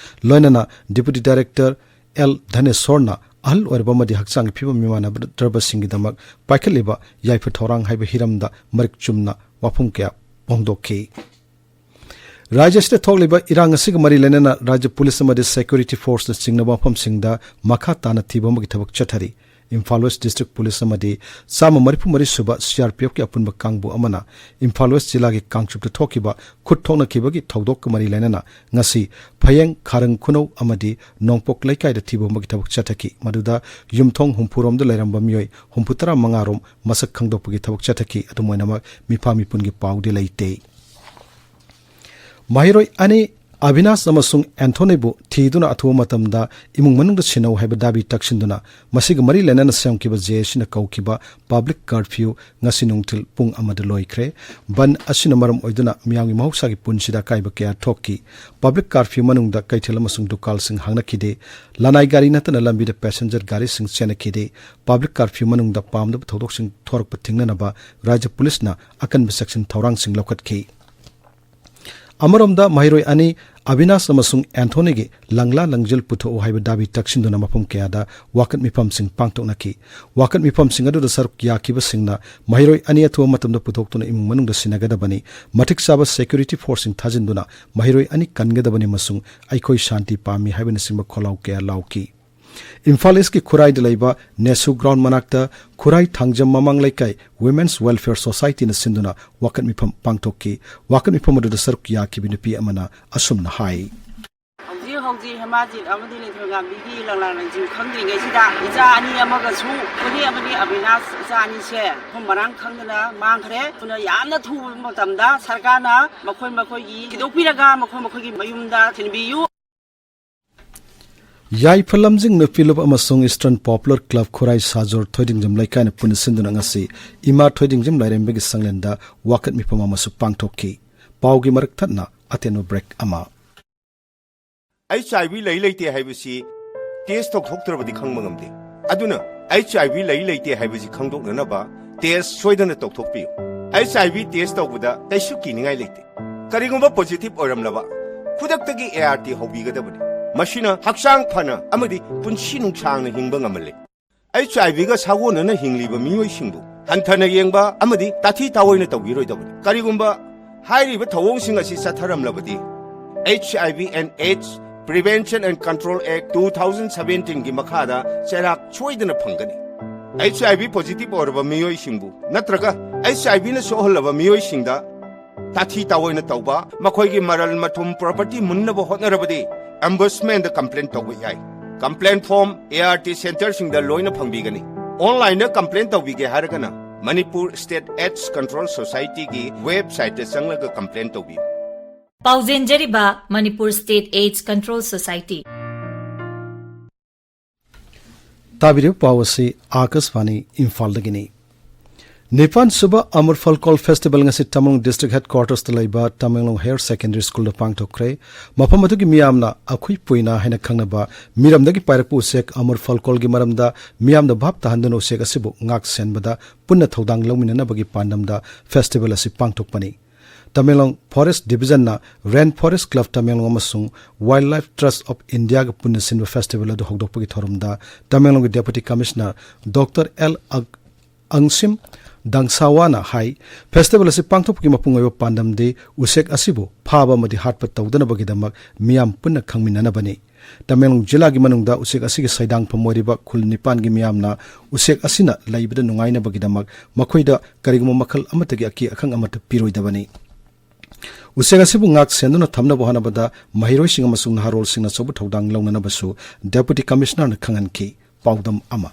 ꯂꯣꯏꯅꯅ ꯗꯤꯄꯨꯇꯤ ꯗꯥꯏꯔꯦꯛꯇꯔ ꯑꯦꯜ ꯙꯅꯦꯁꯣꯔꯅ ꯑꯍꯜ ꯑꯣꯏꯔꯕ ꯑꯃꯗꯤ ꯍꯛꯆꯥꯡꯒꯤ ꯐꯤꯕꯝ ꯃꯤꯃꯥꯟꯅꯗ꯭ꯔꯕꯁꯤꯡꯒꯤꯗꯃꯛ ꯄꯥꯏꯈꯠꯂꯤꯕ ꯌꯥꯏꯐ ꯊꯧꯔꯥꯡ ꯍꯥꯏꯕ ꯍꯤꯔꯝꯗ ꯃꯔꯤꯛ ꯆꯨꯝꯅ ꯋꯥꯐꯝ ꯀꯌꯥ ꯐꯣꯡꯗꯣꯛꯈꯤ꯫ ꯔꯥꯖ꯭ꯌ ꯑꯁꯤꯗ ꯊꯣꯛꯂꯤꯕ ꯏꯔꯥꯡ ꯑꯁꯤꯒ ꯃꯔꯤ ꯂꯩꯅꯅ ꯔꯥꯖ꯭ꯌ ꯄꯨꯂꯤꯁ ꯑꯃꯗꯤ ꯁꯦꯀ꯭ꯌꯨꯔꯤꯇꯤ ꯐꯣꯔꯁꯅ ꯆꯤꯡꯅꯕ ꯃꯐꯝꯁꯤꯡꯗ ꯃꯈꯥ ꯇꯥꯅ ꯊꯤꯕ ꯑꯃꯒꯤ ꯊꯕꯛ ꯆꯠꯊꯔꯤ꯫ ꯏꯝꯐꯥꯜ ꯋꯦꯁ ꯗꯤꯁꯇ꯭ꯔꯤꯛ ꯄꯨꯂꯤꯁ ꯑꯃꯗꯤ ꯆꯥꯝꯃ ꯃꯔꯤꯐꯨ ꯃꯔꯤ ꯁꯨꯕ ꯁꯤ ꯑꯥꯔ ꯄꯤ ꯑꯦꯐꯀꯤ ꯑꯄꯨꯟꯕ ꯀꯥꯡꯕꯨ ꯑꯃꯅ ꯏꯝꯐꯥꯜ ꯋꯦꯁ ꯖꯤꯂꯥꯒꯤ ꯀꯥꯡꯆꯨꯞꯇ ꯊꯣꯛꯈꯤꯕ ꯈꯨꯠ ꯊꯣꯛꯅꯈꯤꯕꯒꯤ ꯊꯧꯗꯣꯛꯀ ꯃꯔꯤ ꯂꯩꯅꯅ ꯉꯁꯤ ꯐꯌꯦꯡ, ꯈꯥꯔꯪ ꯈꯨꯅꯧ ꯑꯃꯗꯤ ꯅꯣꯡꯄꯣꯛ ꯂꯩꯀꯥꯏꯗ ꯊꯤꯕ ꯍꯨꯝꯕꯒꯤ ꯊꯕꯛ ꯆꯠꯊꯈꯤ꯫ ꯃꯗꯨꯗ ꯌꯨꯝꯊꯣꯡ ꯍꯨꯝꯐꯨꯔꯣꯝꯗ ꯂꯩꯔꯝꯕ ꯃꯤꯑꯣꯏ ꯍꯨꯝꯐꯨꯇꯔꯥ ꯃꯉꯥꯔꯣꯝ ꯃꯁꯛ ꯈꯪꯗꯣꯛꯄꯒꯤ ꯊꯕꯛ ꯆꯠꯊꯈꯤ꯫ ꯑꯗꯨꯝ ꯑꯣꯏꯅꯃꯛ, ꯃꯤꯐꯥ ꯃꯤꯄꯨꯟꯒꯤ ꯄꯥꯎꯗꯤ ꯂꯩꯇꯦ꯫ ꯃꯍꯩꯔꯣꯏ ꯑꯅꯤ ꯑꯕꯤꯅꯥꯁ ꯑꯃꯁꯨꯡ ꯑꯦꯟꯊꯣꯅꯤꯕꯨ ꯊꯤꯗꯨꯅ ꯑꯊꯨꯕ ꯃꯇꯝꯗ ꯏꯃꯨꯡ ꯃꯅꯨꯡꯗ ꯁꯤꯟꯅꯧ ꯍꯥꯏꯕ ꯗꯥꯕꯤ ꯇꯛꯁꯤꯟꯗꯨꯅ ꯃꯁꯤꯒ ꯃꯔꯤ ꯂꯩꯅꯅ ꯁꯦꯝꯈꯤꯕ ꯖꯦ ꯑꯦ ꯁꯤꯅ ꯀꯧꯈꯤꯕ ꯄꯕ꯭ꯂꯤꯛ ꯀꯔꯐ꯭ꯌꯨ ꯉꯁꯤ ꯅꯨꯡꯊꯤꯜ ꯄꯨꯡ ꯑꯃꯗ ꯂꯣꯏꯈ꯭ꯔꯦ꯫ ꯕꯟ ꯑꯁꯤꯅ ꯃꯔꯝ ꯑꯣꯏꯗꯨꯅ ꯃꯤꯌꯥꯝꯒꯤ ꯃꯍꯧꯁꯥꯒꯤ ꯄꯨꯟꯁꯤꯗ ꯑꯀꯥꯏꯕ ꯀꯌꯥ ꯊꯣꯛꯈꯤ꯫ ꯄꯕ꯭ꯂꯤꯛ ꯀꯔꯐ꯭ꯌꯨ ꯃꯅꯨꯡꯗ ꯀꯩꯊꯦꯜ ꯑꯃꯁꯨꯡ ꯗꯨꯀꯥꯟꯁꯤꯡ ꯍꯥꯡꯅꯈꯤꯗꯦ꯫ ꯂꯅꯥꯏ ꯒꯥꯔꯤ ꯅꯠꯇꯅ ꯂꯝꯕꯤꯗ ꯄꯦꯁꯦꯟꯖꯔ ꯒꯥꯔꯤꯁꯤꯡ ꯆꯦꯟꯅꯈꯤꯗꯦ꯫ ꯄꯕ꯭ꯂꯤꯛ ꯀꯔꯐ꯭ꯌꯨ ꯃꯅꯨꯡꯗ ꯄꯥꯝꯗꯕ ꯊꯧꯗꯣꯛꯁꯤꯡ ꯊꯣꯔꯛꯄ ꯊꯤꯡꯅꯅꯕ ꯔꯥꯖ꯭ꯌ ꯄꯨꯂꯤꯁꯅ ꯑꯀꯟꯕ ꯆꯦꯛꯁꯤꯟ ꯊꯧꯔꯥꯡꯁꯤꯡ ꯂꯧꯈꯠꯈꯤ꯫ ꯑꯃꯔꯣꯝꯗ, ꯃꯍꯩꯔꯣꯏ ꯑꯅꯤ ꯑꯕꯤꯅꯥꯁ ꯑꯃꯁꯨꯡ ꯑꯦꯟꯊꯣꯅꯤꯒꯤ ꯂꯪꯂꯥ ꯂꯪꯖꯦꯜ ꯄꯨꯊꯣꯛꯎ ꯍꯥꯏꯕ ꯗꯥꯕꯤ ꯇꯛꯁꯤꯟꯗꯨꯅ ꯃꯐꯝ ꯀꯌꯥꯗ ꯋꯥꯀꯠ ꯃꯤꯐꯝꯁꯤꯡ ꯄꯥꯡꯊꯣꯛꯅꯈꯤ꯫ ꯋꯥꯀꯠ ꯃꯤꯐꯝꯁꯤꯡ ꯑꯗꯨꯗ ꯁꯔꯨꯛ ꯌꯥꯈꯤꯕꯁꯤꯡꯅ ꯃꯍꯩꯔꯣꯏ ꯑꯅꯤ ꯑꯊꯨꯕ ꯃꯇꯝꯗ ꯄꯨꯊꯣꯛꯇꯨꯅ ꯏꯃꯨꯡ ꯃꯅꯨꯡꯗ ꯁꯤꯟꯅꯒꯗꯕꯅꯤ, ꯃꯇꯤꯛ ꯆꯥꯕ ꯁꯦꯀ꯭ꯌꯨꯔꯤꯇꯤ ꯐꯣꯔꯁꯁꯤꯡ ꯊꯥꯖꯤꯟꯗꯨꯅ ꯃꯍꯩꯔꯣꯏ ꯑꯅꯤ ꯀꯟꯒꯗꯕꯅꯤ ꯑꯃꯁꯨꯡ ꯑꯩꯈꯣꯏ ꯁꯥꯟꯇꯤ ꯄꯥꯝꯃꯤ ꯍꯥꯏꯕꯅꯆꯤꯡꯕ ꯈꯣꯜꯂꯥꯎ ꯀꯌꯥ ꯂꯥꯎꯈꯤ꯫ ꯏꯝꯐꯥꯜ ꯏꯁꯀꯤ ꯈꯨꯔꯥꯏꯗ ꯂꯩꯕ ꯅꯦꯁꯨ ꯒ꯭ꯔꯥꯎꯟ ꯃꯅꯥꯛꯇ ꯈꯨꯔꯥꯏ ꯊꯥꯡꯖꯝ ꯃꯃꯥꯡ ꯂꯩꯀꯥꯏ ꯋꯤꯃꯦꯟꯁ ꯋꯦꯜꯐꯤꯌꯔ ꯁꯣꯁꯥꯏꯇꯤꯅ ꯁꯤꯟꯗꯨꯅ ꯋꯥꯀꯠ ꯃꯤꯐꯝ ꯄꯥꯡꯊꯣꯛꯈꯤ꯫ ꯋꯥꯀꯠ ꯃꯤꯐꯝ ꯑꯗꯨꯗ ꯁꯔꯨꯛ ꯌꯥꯈꯤꯕ ꯅꯨꯄꯤ ꯑꯃꯅ ꯑꯁꯨꯝꯅ ꯍꯥꯏ꯫ ꯍꯧꯖꯤꯛ ꯍꯧꯖꯤꯛ ꯍꯦꯃꯥꯖꯤꯠ ꯑꯃꯗꯤ ꯂꯤꯟꯊꯣꯏꯉꯥꯝꯕꯤꯒꯤ ꯂꯪꯂꯥ ꯂꯪꯖꯤꯟ ꯈꯪꯗ꯭ꯔꯤꯉꯩꯁꯤꯗ ꯏꯆꯥ ꯑꯅꯤ ꯑꯃꯒꯁꯨ, ꯊꯣꯏꯅꯤ ꯑꯃꯗꯤ ꯑꯕꯤꯅꯥꯁ, ꯏꯆꯥ ꯑꯅꯤꯁꯦ ꯃꯐꯝ ꯃꯔꯥꯡ ꯈꯪꯗꯅ ꯃꯥꯡꯈ꯭ꯔꯦ꯫ ꯑꯗꯨꯅ ꯌꯥꯝꯅ ꯊꯨꯕ ꯃꯇꯝꯗ ꯁꯔꯀꯥꯔꯅ ꯃꯈꯣꯏ ꯃꯈꯣꯏꯒꯤ ꯊꯤꯗꯣꯛꯄꯤꯔꯒ ꯃꯈꯣꯏ ꯃꯈꯣꯏꯒꯤ ꯃꯌꯨꯝꯗ ꯊꯤꯟꯕꯤꯌꯨ꯫ ꯌꯥꯏꯐ ꯂꯝꯖꯤꯡ ꯅꯨꯄꯤ ꯂꯨꯞ ꯑꯃꯁꯨꯡ ꯏꯁꯇꯔꯟ ꯄꯣꯄꯨꯂꯔ ꯀ꯭ꯂꯕ ꯈꯨꯔꯥꯏ ꯁꯥꯖꯣꯔ ꯊꯣꯏꯗꯤꯡꯖꯝ ꯂꯩꯀꯥꯏꯅ ꯄꯨꯟꯅ ꯁꯤꯟꯗꯨꯅ ꯉꯁꯤ ꯏꯃꯥ ꯊꯣꯏꯗꯤꯡꯖꯝ ꯂꯥꯏꯔꯦꯝꯕꯤꯒꯤ ꯁꯪꯂꯦꯟꯗ ꯋꯥꯀꯠ ꯃꯤꯐꯝ ꯑꯃꯁꯨ ꯄꯥꯡꯊꯣꯛꯈꯤ꯫ ꯄꯥꯎꯒꯤ ꯃꯔꯛ ꯊꯠꯅ ꯑꯇꯦꯟꯕ ꯕ꯭ꯔꯦꯛ ꯑꯃ꯫ ꯑꯩꯆ ꯑꯥꯏ ꯚꯤ ꯂꯩ ꯂꯩꯇꯦ ꯍꯥꯏꯕꯁꯤ ꯇꯦꯁ ꯇꯧꯊꯣꯛꯇ꯭ꯔꯕꯗꯤ ꯈꯪꯕ ꯉꯝꯗꯦ꯫ ꯑꯗꯨꯅ ꯑꯩꯆ ꯑꯥꯏ ꯚꯤ ꯂꯩ ꯂꯩꯇꯦ ꯍꯥꯏꯕꯁꯤ ꯈꯪꯗꯣꯛꯅꯅꯕ ꯇꯦꯁ ꯁꯣꯏꯗꯅ ꯇꯧꯊꯣꯛꯄꯤꯌꯨ꯫ ꯑꯩꯆ ꯑꯥꯏ ꯚꯤ ꯇꯦꯁ ꯇꯧꯕꯗ ꯀꯩꯁꯨ ꯀꯤꯅꯤꯡꯉꯥꯏ ꯂꯩꯇꯦ꯫ ꯀꯔꯤꯒꯨꯝꯕ ꯄꯣꯖꯤꯇꯤꯚ ꯑꯣꯏꯔꯝꯂꯕ ꯈꯨꯗꯛꯇꯒꯤ ꯑꯦ ꯑꯥꯔ ꯇꯤ ꯍꯧꯕꯤꯒꯗꯕꯅꯤ꯫ ꯃꯁꯤꯅ ꯍꯛꯆꯥꯡ ꯐꯅ ꯑꯃꯗꯤ ꯄꯨꯟꯁꯤ ꯅꯨꯡꯁꯥꯡꯅ ꯍꯤꯡꯕ ꯉꯝꯍꯜꯂꯤ꯫ ꯑꯩꯆ ꯑꯥꯏ ꯚꯤꯒ ꯁꯥꯒꯣꯟꯅꯅ ꯍꯤꯡꯂꯤꯕ ꯃꯤꯑꯣꯏꯁꯤꯡꯕꯨ ꯍꯟꯊꯅ ꯌꯦꯡꯕ ꯑꯃꯗꯤ ꯇꯥꯊꯤ ꯇꯥꯑꯣꯏꯅ ꯇꯧꯕꯤꯔꯣꯏꯗꯕꯅꯤ꯫ ꯀꯔꯤꯒꯨꯝꯕ ꯍꯥꯏꯔꯤꯕ ꯊꯧꯑꯣꯡꯁꯤꯡ ꯑꯁꯤ ꯆꯠꯊꯔꯝꯂꯕꯗꯤ, H I V and AIDS Prevention and Control Act two thousand seventeen ꯒꯤ ꯃꯈꯥꯗ ꯆꯩꯔꯥꯛ ꯁꯣꯏꯗꯅ ꯐꯪꯒꯅꯤ꯫ ꯑꯩꯆ ꯑꯥꯏ ꯚꯤ ꯄꯣꯖꯤꯇꯤꯚ ꯑꯣꯏꯔꯕ ꯃꯤꯑꯣꯏꯁꯤꯡꯕꯨ ꯅꯠꯇ꯭ꯔꯒ ꯑꯩꯆ ꯑꯥꯏ ꯚꯤꯅ ꯁꯣꯛꯍꯜꯂꯕ ꯃꯤꯑꯣꯏꯁꯤꯡꯗ ꯇꯥꯊꯤ ꯇꯥꯑꯣꯏꯅ ꯇꯧꯕ, ꯃꯈꯣꯏꯒꯤ ꯃꯔꯜ ꯃꯊꯨꯝ ꯄ꯭ꯔꯣꯄꯔꯇꯤ ꯃꯨꯟꯅꯕ ꯍꯣꯠꯅꯔꯕꯗꯤ ꯑꯣꯝꯕꯨꯗꯁꯃꯦꯟꯗ ꯀꯝꯄ꯭ꯂꯦꯟ ꯇꯧꯕ ꯌꯥꯏ꯫ Complain form A R T ꯁꯦꯟꯇꯔꯁꯤꯡꯗ ꯂꯣꯏꯅ ꯐꯪꯕꯤꯒꯅꯤ꯫ ꯑꯣꯟꯂꯥꯏꯟꯗ ꯀꯝꯄ꯭ꯂꯦꯟ ꯇꯧꯕꯤꯒꯦ ꯍꯥꯏꯔꯒꯅ ꯃꯅꯤꯄꯨꯔ ꯁ꯭ꯇꯦꯠ ꯑꯦꯗꯁ ꯀꯟꯇ꯭ꯔꯣꯜ ꯁꯣꯁꯥꯏꯇꯤꯒꯤ ꯋꯦꯕꯁꯥꯏꯠꯇ ꯆꯪꯂꯒ ꯀꯝꯄ꯭ꯂꯦꯟ ꯇꯧꯕꯤꯌꯨ꯫ ꯄꯥꯎꯖꯦꯟꯖꯔꯤꯕ Manipur state AIDS control society. ꯇꯥꯕꯤꯔꯤꯕ ꯄꯥꯎ ꯑꯁꯤ ꯑꯥꯀꯥꯁꯕꯥꯅꯤ ꯏꯝꯐꯥꯜꯗꯒꯤꯅꯤ꯫ ꯅꯤꯄꯥꯟ ꯁꯨꯕ ꯑꯃꯔ ꯐꯜꯀꯣꯜ ꯐꯦꯁꯇꯤꯚꯦꯜ ꯉꯁꯤ ꯇꯃꯦꯡꯂꯣꯡ ꯗꯤꯁꯇ꯭ꯔꯤꯛ ꯍꯦꯗꯀ꯭ꯋꯥꯇꯔꯁꯇ ꯂꯩꯕ ꯇꯃꯦꯡꯂꯣꯡ ꯍꯥꯌꯔ ꯁꯦꯀꯦꯟꯗꯔꯤ ꯁ꯭ꯀꯨꯜꯗ ꯄꯥꯡꯊꯣꯛꯈ꯭ꯔꯦ꯫ ꯃꯐꯝ ꯑꯗꯨꯒꯤ ꯃꯤꯌꯥꯝꯅ ꯑꯈꯨꯏ ꯄꯨꯏꯅꯥ ꯍꯥꯏꯅ ꯈꯪꯅꯕ ꯃꯤꯔꯝꯗꯒꯤ ꯄꯥꯏꯔꯛꯄ ꯎꯆꯦꯛ ꯑꯃꯔ ꯐꯜꯀꯣꯜꯒꯤ ꯃꯔꯝꯗ ꯃꯤꯌꯥꯝꯗ ꯚꯥꯞ ꯇꯥꯍꯟꯗꯨꯅ ꯎꯆꯦꯛ ꯑꯁꯤꯕꯨ ꯉꯥꯛ ꯁꯦꯟꯕꯗ ꯄꯨꯟꯅ ꯊꯧꯗꯥꯡ ꯂꯧꯃꯤꯟꯅꯅꯕꯒꯤ ꯄꯥꯟꯗꯝꯗ ꯐꯦꯁꯇꯤꯚꯦꯜ ꯑꯁꯤ ꯄꯥꯡꯊꯣꯛꯄꯅꯤ꯫ ꯇꯃꯦꯡꯂꯣꯡ ꯐꯣꯔꯦꯁ ꯗꯤꯚꯤꯖꯟꯅ ꯔꯦꯟ ꯐꯣꯔꯦꯁ ꯀ꯭ꯂꯕ ꯇꯃꯦꯡꯂꯣꯡ ꯑꯃꯁꯨꯡ ꯋꯥꯏꯜꯗ ꯂꯥꯏꯐ ꯇ꯭ꯔꯁ ꯑꯣꯐ ꯏꯟꯗꯤꯌꯥꯒ ꯄꯨꯟꯅ ꯁꯤꯟꯕ ꯐꯦꯁꯇꯤꯚꯦꯜ ꯑꯗꯨ ꯍꯧꯗꯣꯛꯄꯒꯤ ꯊꯧꯔꯝꯗ ꯇꯃꯦꯡꯂꯣꯡꯒꯤ ꯗꯦꯄꯨꯇꯤ ꯀꯃꯤꯁꯅꯔ ꯗꯣꯛꯇꯔ ꯑꯦꯜ ꯑꯛ-, ꯑꯪꯁꯤꯝ ꯗꯥꯡꯁꯥꯋꯥꯅ ꯍꯥꯏ, ꯐꯦꯁꯇꯤꯚꯦꯜ ꯑꯁꯤ ꯄꯥꯡꯊꯣꯛꯄꯒꯤ ꯃꯄꯨꯡ ꯑꯣꯏꯕ ꯄꯥꯟꯗꯝꯗꯤ ꯎꯆꯦꯛ ꯑꯁꯤꯕꯨ ꯐꯥꯕ ꯑꯃꯗꯤ ꯍꯥꯠꯄ ꯇꯧꯗꯅꯕꯒꯤꯗꯃꯛ ꯃꯤꯌꯥꯝ ꯄꯨꯟꯅ ꯈꯪꯃꯤꯟꯅꯅꯕꯅꯤ꯫ ꯇꯃꯦꯡꯂꯣꯡ ꯖꯤꯂꯥꯒꯤ ꯃꯅꯨꯡꯗ ꯎꯆꯦꯛ ꯑꯁꯤꯒꯤ ꯁꯩꯗꯥꯡꯐꯝ ꯑꯣꯏꯔꯤꯕ ꯈꯨꯜ ꯅꯤꯄꯥꯟꯒꯤ ꯃꯤꯌꯥꯝꯅ ꯎꯆꯦꯛ ꯑꯁꯤꯅ ꯂꯩꯕꯗ ꯅꯨꯡꯉꯥꯏꯅꯕꯒꯤꯗꯃꯛ ꯃꯈꯣꯏꯗ ꯀꯔꯤꯒꯨꯝꯕ ꯃꯈꯜ ꯑꯃꯠꯇꯒꯤ ꯑꯀꯤ ꯑꯈꯪ ꯑꯃꯠꯇ ꯄꯤꯔꯣꯏꯗꯕꯅꯤ꯫ ꯎꯆꯦꯛ ꯑꯁꯤꯕꯨ ꯉꯥꯛ ꯁꯦꯟꯗꯨꯅ ꯊꯝꯅꯕ ꯍꯣꯠꯅꯕꯗ ꯃꯍꯩꯔꯣꯏꯁꯤꯡ ꯑꯃꯁꯨꯡ ꯅꯍꯥꯔꯣꯜꯁꯤꯡꯅ ꯑꯆꯧꯕ ꯊꯧꯗꯥꯡ ꯂꯧꯅꯅꯕꯁꯨ ꯗꯦꯄꯨꯇꯤ ꯀꯃꯤꯁꯅꯔꯅ ꯈꯪꯍꯟꯈꯤ꯫ ꯄꯥꯎꯗꯝ ꯑꯃ꯫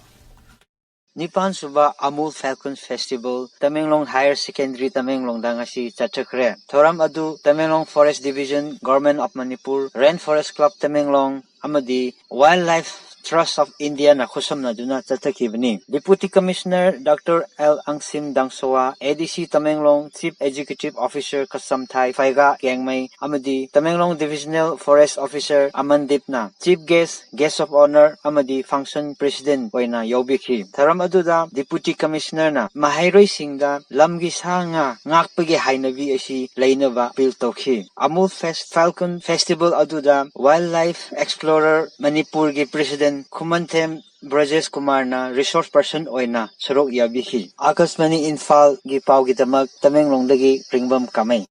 ꯅꯤꯄꯥꯟ ꯁꯨꯕ ꯑꯃꯨꯜ falcon festival Tamenglong higher secondary ꯇꯃꯦꯡꯂꯣꯡꯗ ꯉꯁꯤ ꯆꯠꯊꯈ꯭ꯔꯦ꯫ ꯊꯧꯔꯝ ꯑꯗꯨ Tamenglong forest division, government of Manipur, rain forest club Tamenglong ꯑꯃꯗꯤ ꯋꯥꯏꯜꯗ ꯂꯥꯏꯐ ꯇ꯭ꯔꯁ ꯑꯣꯐ ꯏꯟꯗꯤꯌꯥꯅ ꯈꯨꯠꯁꯝꯅꯗꯨꯅ ꯆꯠꯊꯈꯤꯕꯅꯤ꯫ Deputy commissioner doctor L Angshim Dangshawa, A D C Tamenglong, chief executive officer Kasomthai Phaiga Gangmei ꯑꯃꯗꯤ ꯇꯃꯦꯡꯂꯣꯡ ꯗꯤꯚꯤꯖꯅꯦꯜ ꯐꯣꯔꯦꯁ ꯑꯣꯐꯤꯁꯔ ꯑꯃꯟꯗꯤꯞꯅ chief guest, guest of honour ꯑꯃꯗꯤ ꯐꯪꯁꯟ ꯄ꯭ꯔꯦꯁꯤꯗꯦꯟꯠ ꯑꯣꯏꯅ ꯌꯥꯎꯕꯤꯈꯤ꯫ ꯊꯧꯔꯝ ꯑꯗꯨꯗ ꯗꯤꯄꯨꯇꯤ ꯀꯃꯤꯁꯅꯔꯅ ꯃꯍꯩꯔꯣꯏꯁꯤꯡꯗ ꯂꯝꯒꯤ ꯁꯥ ꯉꯥ ꯉꯥꯛꯄꯒꯤ ꯍꯩꯅꯕꯤ ꯑꯁꯤ ꯂꯩꯅꯕ ꯑꯄꯤꯜ ꯇꯧꯈꯤ꯫ ꯑꯃꯨꯜ ꯐꯦꯁ-, ꯐꯦꯜꯀꯟ ꯐꯦꯁꯇꯤꯚꯦꯜ ꯑꯗꯨꯗ ꯋꯥꯏꯜꯗ ꯂꯥꯏꯐ ꯑꯦꯛꯁꯄ꯭ꯂꯣꯔꯔ ꯃꯅꯤꯄꯨꯔꯒꯤ ꯄ꯭ꯔꯦꯁꯤꯗꯦꯟꯠ ꯈꯨꯃꯟꯊꯦꯝ ꯕ꯭ꯔꯖꯦꯁ ꯀꯨꯃꯥꯔꯅ ꯔꯤꯁꯣꯔꯁ ꯄꯔꯁꯟ ꯑꯣꯏꯅ ꯁꯔꯨꯛ ꯌꯥꯕꯤꯈꯤ꯫ ꯑꯥꯀꯥꯁꯕꯥꯅꯤ ꯏꯝꯐꯥꯜꯒꯤ ꯄꯥꯎꯒꯤꯗꯃꯛ ꯇꯃꯦꯡꯂꯣꯡꯗꯒꯤ ꯔꯤꯡꯕꯝ ꯀꯥꯃꯩ꯫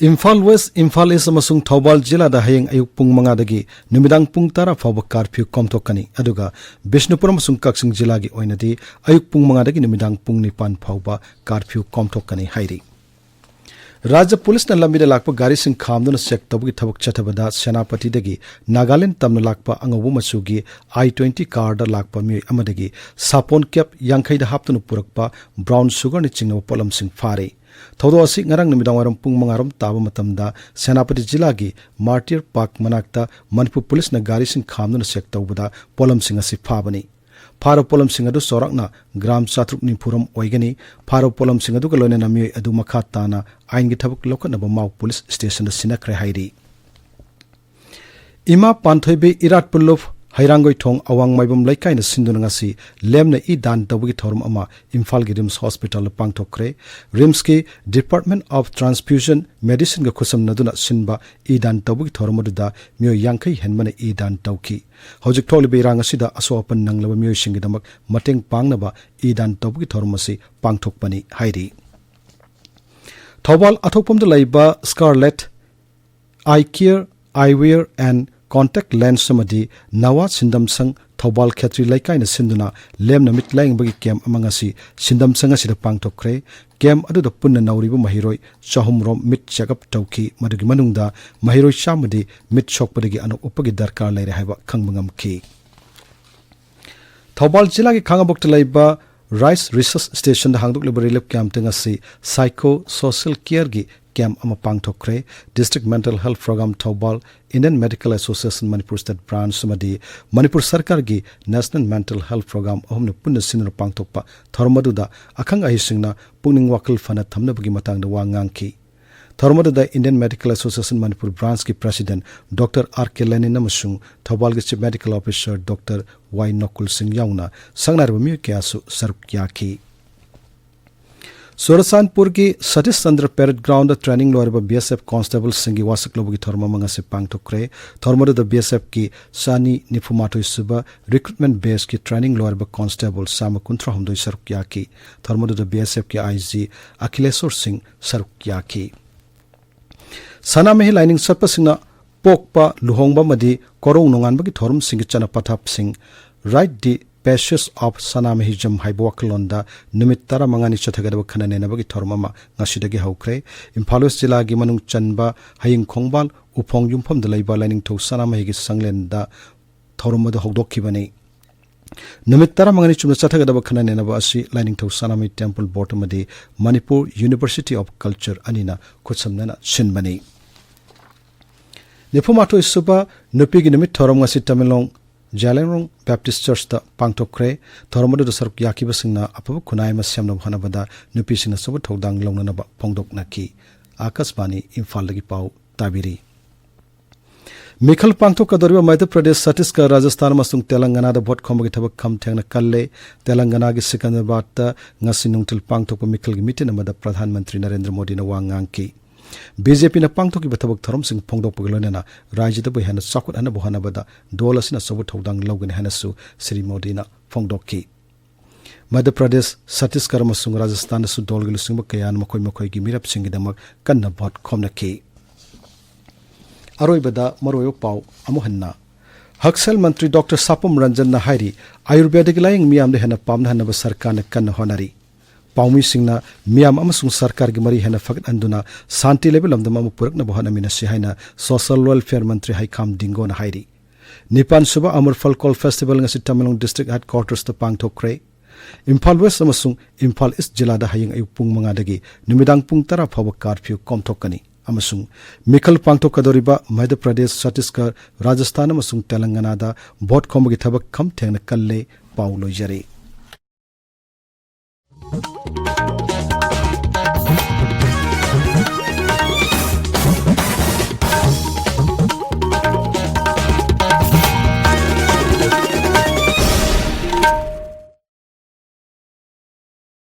ꯏꯝꯐꯥꯜ ꯋꯦꯁ, ꯏꯝꯐꯥꯜ ꯏꯁ ꯑꯃꯁꯨꯡ ꯊꯧꯕꯥꯜ ꯖꯤꯂꯥꯗ ꯍꯌꯦꯡ ꯑꯌꯨꯛ ꯄꯨꯡ ꯃꯉꯥꯗꯒꯤ ꯅꯨꯃꯤꯗꯥꯡ ꯄꯨꯡ ꯇꯔꯥ ꯐꯥꯎꯕ ꯀꯥꯔꯐ꯭ꯌꯨ ꯀꯣꯝꯊꯣꯛꯀꯅꯤ꯫ ꯑꯗꯨꯒ ꯕꯤꯁꯅꯨꯄꯨꯔ ꯑꯃꯁꯨꯡ ꯀꯛꯆꯤꯡ ꯖꯤꯂꯥꯒꯤ ꯑꯣꯏꯅꯗꯤ ꯑꯌꯨꯛ ꯄꯨꯡ ꯃꯉꯥꯗꯒꯤ ꯅꯨꯃꯤꯗꯥꯡ ꯄꯨꯡ ꯅꯤꯄꯥꯟ ꯐꯥꯎꯕ ꯀꯥꯔꯐ꯭ꯌꯨ ꯀꯣꯝꯊꯣꯛꯀꯅꯤ ꯍꯥꯏꯔꯤ꯫ ꯔꯥꯖ꯭ꯌ ꯄꯨꯂꯤꯁꯅ ꯂꯝꯕꯤꯗ ꯂꯥꯛꯄ ꯒꯥꯔꯤꯁꯤꯡ ꯈꯥꯝꯗꯨꯅ ꯆꯦꯛ ꯇꯧꯕꯒꯤ ꯊꯕꯛ ꯆꯠꯊꯕꯗ ꯁꯦꯅꯥꯄꯇꯤꯗꯒꯤ ꯅꯥꯒꯥꯂꯦꯟꯗ ꯇꯝꯅ ꯂꯥꯛꯄ ꯑꯉꯧꯕ ꯃꯆꯨꯒꯤ ꯑꯥꯏ ꯇ꯭ꯋꯦꯟꯇꯤ ꯀꯥꯔꯗ ꯂꯥꯛꯄ ꯃꯤꯑꯣꯏ ꯑꯃꯗꯒꯤ ꯁꯥꯄꯣꯟ ꯀꯦꯞ ꯌꯥꯡꯈꯩꯗ ꯍꯥꯞꯇꯨꯅ ꯄꯨꯔꯛꯄ ꯕ꯭ꯔꯥꯎꯟ ꯁꯨꯒꯔꯅ ꯆꯤꯡꯅꯕ ꯄꯣꯠꯂꯝꯁꯤꯡ ꯐꯥꯔꯦ꯫ ꯊꯧꯗꯣꯛ ꯑꯁꯤ ꯉꯔꯥꯡ ꯅꯨꯃꯤꯗꯥꯡꯋꯥꯏꯔꯝ ꯄꯨꯡ ꯃꯉꯥ ꯔꯣꯝ ꯇꯥꯕ ꯃꯇꯝꯗ ꯁꯦꯅꯥꯄꯇꯤ ꯖꯤꯂꯥꯒꯤ ꯃꯥꯔꯇꯤꯌꯔ ꯄꯥꯔꯛ ꯃꯅꯥꯛꯇ ꯃꯅꯤꯄꯨꯔ ꯄꯨꯂꯤꯁꯅ ꯒꯥꯔꯤꯁꯤꯡ ꯈꯥꯝꯗꯨꯅ ꯆꯦꯛ ꯇꯧꯕꯗ ꯄꯣꯠꯂꯝꯁꯤꯡ ꯑꯁꯤ ꯐꯥꯕꯅꯤ꯫ ꯐꯥꯔꯕ ꯄꯣꯠꯂꯝꯁꯤꯡ ꯑꯗꯨ ꯆꯥꯎꯔꯥꯛꯅ ꯒ꯭ꯔꯥꯝ ꯆꯥꯇ꯭ꯔꯨꯛ ꯅꯤꯐꯨ ꯔꯣꯝ ꯑꯣꯏꯒꯅꯤ꯫ ꯐꯥꯔꯕ ꯄꯣꯠꯂꯝꯁꯤꯡ ꯑꯗꯨꯒ ꯂꯣꯏꯅꯅ ꯃꯤꯑꯣꯏ ꯑꯗꯨ ꯃꯈꯥ ꯇꯥꯅ ꯑꯥꯏꯟꯒꯤ ꯊꯕꯛ ꯂꯧꯈꯠꯅꯕ ꯃꯥꯎ ꯄꯨꯂꯤꯁ ꯁ꯭ꯇꯦꯁꯟꯗ ꯁꯤꯟꯅꯈ꯭ꯔꯦ ꯍꯥꯏꯔꯤ꯫ ꯏꯃꯥ ꯄꯥꯟꯊꯣꯏꯕꯤ ꯏꯔꯥꯠꯄ ꯂꯨꯞ ꯍꯩꯔꯥꯡꯒꯣꯏꯊꯣꯡ ꯑꯋꯥꯡ ꯃꯥꯏꯕꯝ ꯂꯩꯀꯥꯏꯅ ꯁꯤꯟꯗꯨꯅ ꯉꯁꯤ ꯂꯦꯝꯅ ꯏ ꯗꯥꯟ ꯇꯧꯕꯒꯤ ꯊꯧꯔꯝ ꯑꯃ ꯏꯝꯐꯥꯜꯒꯤ ꯔꯤꯝꯁ ꯍꯣꯁꯄꯤꯇꯥꯜꯗ ꯄꯥꯡꯊꯣꯛꯈ꯭ꯔꯦ꯫ ꯔꯤꯝꯁꯀꯤ Department of Transfusion Medicineꯒ ꯈꯨꯠꯁꯝꯅꯗꯨꯅ ꯁꯤꯟꯕ ꯏ ꯗꯥꯟ ꯇꯧꯕꯒꯤ ꯊꯧꯔꯝ ꯑꯗꯨꯗ ꯃꯤꯑꯣꯏ ꯌꯥꯡꯈꯩ ꯍꯦꯟꯕꯅ ꯏ ꯗꯥꯟ ꯇꯧꯈꯤ꯫ ꯍꯧꯖꯤꯛ ꯊꯣꯛꯂꯤꯕ ꯏꯔꯥꯡ ꯑꯁꯤꯗ ꯑꯁꯣꯛ ꯑꯄꯟ ꯅꯪꯂꯕ ꯃꯤꯑꯣꯏꯁꯤꯡꯒꯤꯗꯃꯛ ꯃꯇꯦꯡ ꯄꯥꯡꯅꯕ ꯏ ꯗꯥꯟ ꯇꯧꯕꯒꯤ ꯊꯧꯔꯝ ꯑꯁꯤ ꯄꯥꯡꯊꯣꯛꯄꯅꯤ ꯍꯥꯏꯔꯤ꯫ ꯊꯧꯕꯥꯜ ꯑꯊꯣꯛꯄꯝꯗ ꯂꯩꯕ Scarlet Eye Care, Eyewear and Contact Lens ꯑꯃꯗꯤ ꯅꯋꯥ ꯁꯤꯟꯗꯝꯁꯪ ꯊꯧꯕꯥꯜ ꯈꯦꯇ꯭ꯔꯤ ꯂꯩꯀꯥꯏꯅ ꯁꯤꯟꯗꯨꯅ ꯂꯦꯝꯅ ꯃꯤꯠ ꯂꯥꯌꯦꯡꯕꯒꯤ ꯀꯦꯝꯞ ꯑꯃ ꯉꯁꯤ ꯁꯤꯟꯗꯝꯁꯪ ꯑꯁꯤꯗ ꯄꯥꯡꯊꯣꯛꯈ꯭ꯔꯦ꯫ ꯀꯦꯝꯞ ꯑꯗꯨꯗ ꯄꯨꯟꯅ ꯅꯧꯔꯤꯕ ꯃꯍꯩꯔꯣꯏ ꯆꯍꯨꯝ ꯔꯣꯝ ꯃꯤꯠ ꯆꯦꯛꯑꯞ ꯇꯧꯈꯤ꯫ ꯃꯗꯨꯒꯤ ꯃꯅꯨꯡꯗ ꯃꯍꯩꯔꯣꯏ ꯆꯥꯝꯃꯗꯤ ꯃꯤꯠ ꯁꯣꯛꯄꯗꯒꯤ ꯑꯅꯧ ꯎꯞꯄꯒꯤ ꯗꯔꯀꯥꯔ ꯂꯩꯔꯦ ꯍꯥꯏꯕ ꯈꯪꯕ ꯉꯝꯈꯤ꯫ ꯊꯧꯕꯥꯜ ꯖꯤꯂꯥꯒꯤ ꯈꯥꯉꯕꯣꯛꯇ ꯂꯩꯕ ꯔꯥꯏꯁ ꯔꯤꯁꯔꯁ ꯁ꯭ꯇꯦꯁꯟꯗ ꯍꯥꯡꯗꯣꯛꯂꯤꯕ ꯔꯤꯂꯤꯐ ꯀꯦꯝꯞꯇ ꯉꯁꯤ Psycho Social Careꯒꯤ ꯀꯦꯝꯞ ꯑꯃ ꯄꯥꯡꯊꯣꯛꯈ꯭ꯔꯦ꯫ District Mental Health Program Thoubal, Indian Medical Association Manipur State Branch ꯑꯃꯗꯤ ꯃꯅꯤꯄꯨꯔ ꯁꯔꯀꯥꯔꯒꯤ National Mental Health Program ꯑꯍꯨꯝꯅ ꯄꯨꯟꯅ ꯁꯤꯟꯗꯨꯅ ꯄꯥꯡꯊꯣꯛꯄ ꯊꯧꯔꯝ ꯑꯗꯨꯗ ꯑꯈꯪ ꯑꯍꯩꯁꯤꯡꯅ ꯄꯨꯛꯅꯤꯡ ꯋꯥꯈꯜ ꯐꯅ ꯊꯝꯅꯕꯒꯤ ꯃꯇꯥꯡꯗ ꯋꯥ ꯉꯥꯡꯈꯤ꯫ ꯊꯧꯔꯝ ꯑꯗꯨꯗ Indian Medical Association Manipur Branchꯀꯤ President Doctor R K Lenin ꯑꯃꯁꯨꯡ ꯊꯧꯕꯥꯜꯒꯤ Chief Medical Officer Doctor Y ꯅꯣꯀꯨꯜ ꯁꯤꯡ ꯌꯥꯎꯅ ꯁꯛꯅꯥꯏꯔꯕ ꯃꯤꯑꯣꯏ ꯀꯌꯥꯁꯨ ꯁꯔꯨꯛ ꯌꯥꯈꯤ꯫ ꯆꯨꯔꯆꯥꯟꯄꯨꯔꯒꯤ ꯁꯇꯤꯁ ꯆꯟꯗ꯭ꯔ Parade Groundꯗ training ꯂꯣꯏꯔꯕ B S F constablesꯁꯤꯡꯒꯤ ꯋꯥꯁꯛ ꯂꯧꯕꯒꯤ ꯊꯧꯔꯝ ꯑꯃ ꯉꯁꯤ ꯄꯥꯡꯊꯣꯛꯈ꯭ꯔꯦ꯫ ꯊꯧꯔꯝ ꯑꯗꯨꯗ B S Fꯀꯤ ꯆꯅꯤ ꯅꯤꯐꯨ ꯃꯥꯊꯣꯏ ꯁꯨꯕ recruitment batchꯀꯤ training ꯂꯣꯏꯔꯕ constable ꯆꯥꯝꯃ ꯀꯨꯟꯊ꯭ꯔꯥ ꯍꯨꯝꯗꯣꯏ ꯁꯔꯨꯛ ꯌꯥꯈꯤ꯫ ꯊꯧꯔꯝ ꯑꯗꯨꯗ B S Fꯀꯤ I G ꯑꯈꯤꯂꯦꯁꯣꯔ ꯁꯤꯡ ꯁꯔꯨꯛ ꯌꯥꯈꯤ꯫ ꯁꯅꯥꯃꯍꯤ ꯂꯥꯏꯅꯤꯡ ꯆꯠꯄꯁꯤꯡꯅ ꯄꯣꯛꯄ, ꯂꯨꯍꯣꯡꯕ ꯑꯃꯗꯤ ꯀꯣꯔꯧ ꯅꯣꯡꯉꯥꯟꯕꯒꯤ ꯊꯧꯔꯝꯁꯤꯡꯒꯤ ꯆꯠꯅ ꯄꯊꯥꯞꯁꯤꯡ, Rite the Passage of Sanamahism ꯍꯥꯏꯕ ꯋꯥꯈꯜꯂꯣꯟꯗ ꯅꯨꯃꯤꯠ ꯇꯔꯥꯃꯉꯥꯅꯤ ꯆꯠꯊꯒꯗꯕ ꯈꯟꯅ ꯅꯩꯅꯕꯒꯤ ꯊꯧꯔꯝ ꯑꯃ ꯉꯁꯤꯗꯒꯤ ꯍꯧꯈ꯭ꯔꯦ꯫ ꯏꯝꯐꯥꯜ ꯋꯦꯁ ꯖꯤꯂꯥꯒꯤ ꯃꯅꯨꯡ ꯆꯟꯕ ꯍꯌꯤꯡ ꯈꯣꯡꯕꯥꯜ ꯎꯐꯣꯡ ꯌꯨꯝꯐꯝꯗ ꯂꯩꯕ ꯂꯥꯏꯅꯤꯡꯊꯧ ꯁꯅꯥꯃꯍꯤꯒꯤ ꯁꯪꯂꯦꯟꯗ ꯊꯧꯔꯝ ꯑꯗꯨ ꯍꯧꯗꯣꯛꯈꯤꯕꯅꯤ꯫ ꯅꯨꯃꯤꯠ ꯇꯔꯥꯃꯉꯥꯅꯤ ꯆꯨꯞꯅ ꯆꯠꯊꯒꯗꯕ ꯈꯟꯅ ꯅꯩꯅꯕ ꯑꯁꯤ ꯂꯥꯏꯅꯤꯡꯊꯧ ꯁꯅꯥꯃꯍꯤ Temple Board ꯑꯃꯗꯤ Manipur University of Culture ꯑꯅꯤꯅ ꯈꯨꯠꯁꯝꯅꯅ ꯁꯤꯟꯕꯅꯤ꯫ ꯅꯤꯐꯨꯃꯥꯊꯣꯏ ꯁꯨꯕ ꯅꯨꯄꯤꯒꯤ ꯅꯨꯃꯤꯠ ꯊꯧꯔꯝ ꯉꯁꯤ ꯇꯃꯦꯡꯂꯣꯡ ꯖꯥꯂꯦꯡꯔꯣꯡ Baptist Churchꯇ ꯄꯥꯡꯊꯣꯛꯈ꯭ꯔꯦ꯫ ꯊꯧꯔꯝ ꯑꯗꯨꯗ ꯁꯔꯨꯛ ꯌꯥꯈꯤꯕꯁꯤꯡꯅ ꯑꯐꯕ ꯈꯨꯟꯅꯥꯏ ꯑꯃ ꯁꯦꯝꯅꯕ ꯍꯣꯠꯅꯕꯗ ꯅꯨꯄꯤꯁꯤꯡꯅ ꯑꯆꯧꯕ ꯊꯧꯗꯥꯡ ꯂꯧꯅꯅꯕ ꯐꯣꯡꯗꯣꯛꯅꯈꯤ꯫ ꯑꯥꯀꯥꯁꯕꯥꯅꯤ ꯏꯝꯐꯥꯜꯗꯒꯤ ꯄꯥꯎ ꯇꯥꯕꯤꯔꯤ꯫ ꯃꯤꯈꯜ ꯄꯥꯡꯊꯣꯛꯀꯗꯧꯔꯤꯕ ꯃꯙ꯭ꯌ ꯄ꯭ꯔꯗꯦꯁ, ꯁꯠꯇꯤꯁꯒꯔ, ꯔꯥꯖꯁꯊꯥꯟ ꯑꯃꯁꯨꯡ ꯇꯦꯂꯪꯒꯅꯥꯗ ꯚꯣꯠ ꯈꯣꯝꯕꯒꯤ ꯊꯕꯛ ꯈꯝ ꯊꯦꯡꯅ ꯀꯜꯂꯦ꯫ ꯇꯦꯂꯪꯒꯅꯥꯒꯤ ꯁꯤꯀꯟꯗꯔꯕꯥꯗꯇ ꯉꯁꯤ ꯅꯨꯡꯊꯤꯜ ꯄꯥꯡꯊꯣꯛꯄ ꯃꯤꯈꯜꯒꯤ ꯃꯤꯇꯤꯟ ꯑꯃꯗ ꯄ꯭ꯔꯙꯥꯟ ꯃꯟꯇ꯭ꯔꯤ ꯅꯔꯦꯟꯗ꯭ꯔ ꯃꯣꯗꯤꯅ ꯋꯥ ꯉꯥꯡꯈꯤ꯫ ꯕꯤꯖꯦꯄꯤꯅ ꯄꯥꯡꯊꯣꯛꯈꯤꯕ ꯊꯕꯛ ꯊꯧꯔꯝꯁꯤꯡ ꯐꯣꯡꯗꯣꯛꯄꯒ ꯂꯣꯏꯅꯅ ꯔꯥꯖ꯭ꯌꯗꯕꯨ ꯍꯦꯟꯅ ꯆꯥꯎꯈꯠꯍꯟꯅꯕ ꯍꯣꯠꯅꯕꯗ ꯗꯣꯜ ꯑꯁꯤꯅ ꯑꯆꯧꯕ ꯊꯧꯗꯥꯡ ꯂꯧꯒꯅꯤ ꯍꯥꯏꯅꯁꯨ ꯁ꯭ꯔꯤ ꯃꯣꯗꯤꯅ ꯐꯣꯡꯗꯣꯛꯈꯤ꯫ ꯃꯙ꯭ꯌ ꯄ꯭ꯔꯗꯦꯁ, ꯁꯠꯇꯤꯁꯒꯔ ꯑꯃꯁꯨꯡ ꯔꯥꯖꯁꯊꯥꯟꯗꯁꯨ ꯗꯣꯜꯒꯤ ꯂꯨꯆꯤꯡꯕ ꯀꯌꯥꯅ ꯃꯈꯣꯏ ꯃꯈꯣꯏꯒꯤ ꯃꯤꯔꯞꯁꯤꯡꯒꯤꯗꯃꯛ ꯀꯟꯅ ꯚꯣꯠ ꯈꯣꯝꯅꯈꯤ꯫ ꯑꯔꯣꯏꯕꯗ ꯃꯔꯨꯑꯣꯏꯕ ꯄꯥꯎ ꯑꯃꯨꯛ ꯍꯟꯅ꯫ ꯍꯛꯁꯦꯜ ꯃꯟꯇ꯭ꯔꯤ ꯗꯣꯛꯇꯔ ꯁꯥꯄꯝ ꯔꯟꯖꯟꯅ ꯍꯥꯏꯔꯤ, ꯑꯥꯌꯨꯔꯕꯦꯗꯒꯤ ꯂꯥꯌꯦꯡ ꯃꯤꯌꯥꯝꯗ ꯍꯦꯟꯅ ꯄꯥꯝꯅꯍꯟꯅꯕ ꯁꯔꯀꯥꯔꯅ ꯀꯟꯅ ꯍꯣꯠꯅꯔꯤ꯫ ꯄꯥꯎꯃꯤꯁꯤꯡꯅ ꯃꯤꯌꯥꯝ ꯑꯃꯁꯨꯡ ꯁꯔꯀꯥꯔꯒꯤ ꯃꯔꯤ ꯍꯦꯟꯅ ꯐꯒꯠꯍꯟꯗꯨꯅ ꯁꯥꯟꯇꯤ ꯂꯩꯕ ꯂꯝꯗꯝ ꯑꯃ ꯄꯨꯔꯛꯅꯕ ꯍꯣꯠꯅꯃꯤꯟꯅꯁꯤ ꯍꯥꯏꯅ ꯁꯣꯁꯤꯌꯦꯜ ꯋꯦꯜꯐꯤꯌꯔ ꯃꯟꯇ꯭ꯔꯤ ꯍꯩꯈꯥꯝ ꯗꯤꯡꯒꯣꯅ ꯍꯥꯏꯔꯤ꯫ ꯅꯤꯄꯥꯟ ꯁꯨꯕ ꯑꯃꯔ ꯐꯜ ꯀꯣꯜ ꯐꯦꯁꯇꯤꯚꯦꯜ ꯉꯁꯤ ꯇꯃꯦꯡꯂꯣꯡ ꯗꯤꯁꯇ꯭ꯔꯤꯛ ꯍꯦꯗꯀ꯭ꯋꯥꯔꯇꯔꯁꯇ ꯄꯥꯡꯊꯣꯛꯈ꯭ꯔꯦ꯫ ꯏꯝꯐꯥꯜ ꯋꯦꯁ ꯑꯃꯁꯨꯡ ꯏꯝꯐꯥꯜ ꯏꯁ ꯖꯤꯂꯥꯗ ꯍꯌꯦꯡ ꯑꯌꯨꯛ ꯄꯨꯡ ꯃꯉꯥꯗꯒꯤ ꯅꯨꯃꯤꯗꯥꯡ ꯄꯨꯡ ꯇꯔꯥ ꯐꯥꯎꯕ ꯀꯥꯔꯐ꯭ꯌꯨ ꯀꯣꯝꯊꯣꯛꯀꯅꯤ ꯑꯃꯁꯨꯡ ꯃꯤꯈꯜ ꯄꯥꯡꯊꯣꯛꯀꯗꯧꯔꯤꯕ ꯃꯙ꯭ꯌ ꯄ꯭ꯔꯗꯦꯁ, ꯁꯠꯇꯤꯁꯒꯔ, ꯔꯥꯖꯁꯊꯥꯟ ꯑꯃꯁꯨꯡ ꯇꯦꯂꯪꯒꯅꯥꯗ ꯚꯣꯠ ꯈꯣꯝꯕꯒꯤ ꯊꯕꯛ ꯈꯝ ꯊꯦꯡꯅ ꯀꯜꯂꯦ꯫ ꯄꯥꯎ ꯂꯣꯏꯖꯔꯦ꯫